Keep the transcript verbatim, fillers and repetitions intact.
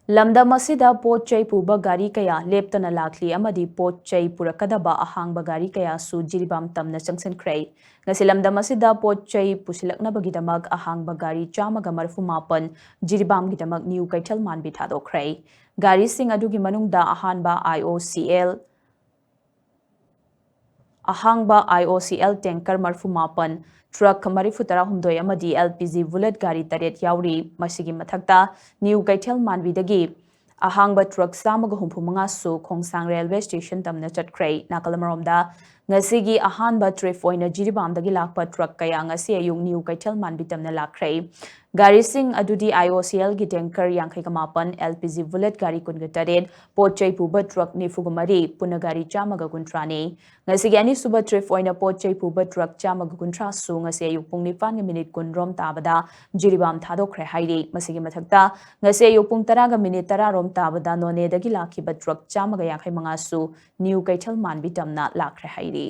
ꯂꯝꯗꯝ ꯑꯁꯤꯗ ꯄꯣꯠ ꯆꯩ ꯄꯨꯕ ꯒꯥꯔꯤ ꯀꯌꯥ ꯂꯦꯞꯇꯅ ꯂꯥꯛꯂꯤ ꯑꯃꯗꯤ ꯄꯣꯠ ꯆꯩ ꯄꯨꯔꯛꯀꯗꯕ ꯑꯍꯥꯡꯕ ꯒꯥꯔꯤ ꯀꯌꯥꯁꯨ ꯖꯤꯔꯤꯕꯥꯝ ꯇꯝꯅ ꯆꯪꯁꯤꯟꯈ꯭ꯔꯦ꯫ ꯉꯁꯤ ꯂꯝꯗꯝ ꯑꯁꯤꯗ ꯄꯣꯠ ꯆꯩ ꯄꯨꯁꯤꯜꯂꯛꯅꯕꯒꯤꯗꯃꯛ ꯑꯍꯥꯡꯕ ꯒꯥꯔꯤ ꯆꯥꯝꯃꯒ ꯃꯔꯤꯐꯨ ꯃꯥꯄꯟ ꯖꯤꯔꯤꯕꯥꯝꯒꯤꯗꯃꯛ ꯅ꯭ꯌꯨ ꯀꯩꯊꯦꯜ ꯃꯥꯟꯕꯤ ꯊꯥꯗꯣꯛꯈ꯭ꯔꯦ꯫ ꯒꯥꯔꯤꯁꯤꯡ ꯑꯗꯨꯒꯤ ꯃꯅꯨꯡꯗ ꯑꯍꯥꯟꯕ I O C L, ꯑꯍꯥꯡꯕ I O C L tanker ꯃꯔꯤꯐꯨ ꯃꯥꯄꯟ, truck ꯃꯔꯤꯐꯨ ꯇꯔꯥꯍꯨꯝꯗꯣꯏ ꯑꯃꯗꯤ L P G bullet ꯒꯥꯔꯤ ꯇꯔꯦꯠ ꯌꯥꯎꯔꯤ꯫ ꯃꯁꯤꯒꯤ ꯃꯊꯛꯇ ꯅ꯭ꯌꯨ ꯀꯩꯊꯦꯜ ꯃꯥꯟꯕꯤꯗꯒꯤ ꯑꯍꯥꯡꯕ truck ꯆꯥꯝꯃꯒ ꯍꯨꯝꯐꯨ ꯃꯉꯥꯁꯨ ꯈꯣꯡꯁꯥꯡ railway station ꯇꯝꯅ ꯆꯠꯈ꯭ꯔꯦ꯫ ꯅꯥꯀꯜ ꯑꯃꯔꯣꯝꯗ, ꯉꯁꯤꯒꯤ ꯑꯍꯥꯟꯕ trip ꯑꯣꯏꯅ ꯖꯤꯔꯤꯕꯥꯝꯗꯒꯤ ꯂꯥꯛꯄ truck ꯀꯌꯥ ꯉꯁꯤ ꯑꯌꯨꯛ ꯅ꯭ꯌꯨ ꯀꯩꯊꯦꯜ ꯃꯥꯟꯕꯤ ꯇꯝꯅ ꯂꯥꯛꯈ꯭ꯔꯦ꯫ ꯒꯥꯔꯤꯁꯤꯡ ꯑꯗꯨꯗꯤ I O C L ꯒꯤ tanker ꯌꯥꯡꯈꯩꯒ ꯃꯥꯄꯟ, L P G bullet ꯒꯥꯔꯤ ꯀꯨꯟꯒ ꯇꯔꯦꯠ, ꯄꯣꯠ ꯆꯩ ꯄꯨꯕ truck ꯅꯤꯐꯨꯒ ꯃꯔꯤ, ꯄꯨꯟꯅ ꯒꯥꯔꯤ ꯆꯥꯝꯃꯒ ꯀꯨꯟꯊ꯭ꯔꯥꯅꯤ꯫ ꯉꯁꯤꯒꯤ ꯑꯅꯤꯁꯨꯕ trip ꯑꯣꯏꯅ ꯄꯣꯠ ꯆꯩ ꯄꯨꯕ truck ꯆꯥꯝꯃꯒ ꯀꯨꯟꯊ꯭ꯔꯥꯁꯨ ꯉꯁꯤ ꯑꯌꯨꯛ ꯄꯨꯡ ꯅꯤꯄꯥꯟꯒ minute ꯀꯨꯟ ꯔꯣꯝ ꯇꯥꯕꯗ ꯖꯤꯔꯤꯕꯥꯝ ꯊꯥꯗꯣꯛꯈ꯭ꯔꯦ ꯍꯥꯏꯔꯤ꯫ ꯃꯁꯤꯒꯤ ꯃꯊꯛꯇ, ꯉꯁꯤ ꯑꯌꯨꯛ ꯄꯨꯡ ꯇꯔꯥꯒ minute ꯇꯔꯥ ꯔꯣꯝ ꯇꯥꯕꯗ ꯅꯣꯅꯦꯗꯒꯤ ꯂꯥꯛꯈꯤꯕ truck ꯆꯥꯝꯃꯒ ꯌꯥꯡꯈꯩ ꯃꯉꯥꯁꯨ ꯅ꯭ꯌꯨ ꯀꯩꯊꯦꯜ ꯃꯥꯟꯕꯤ ꯇꯝꯅ ꯂꯥꯛꯈ꯭ꯔꯦ ꯍꯥꯏꯔꯤ꯫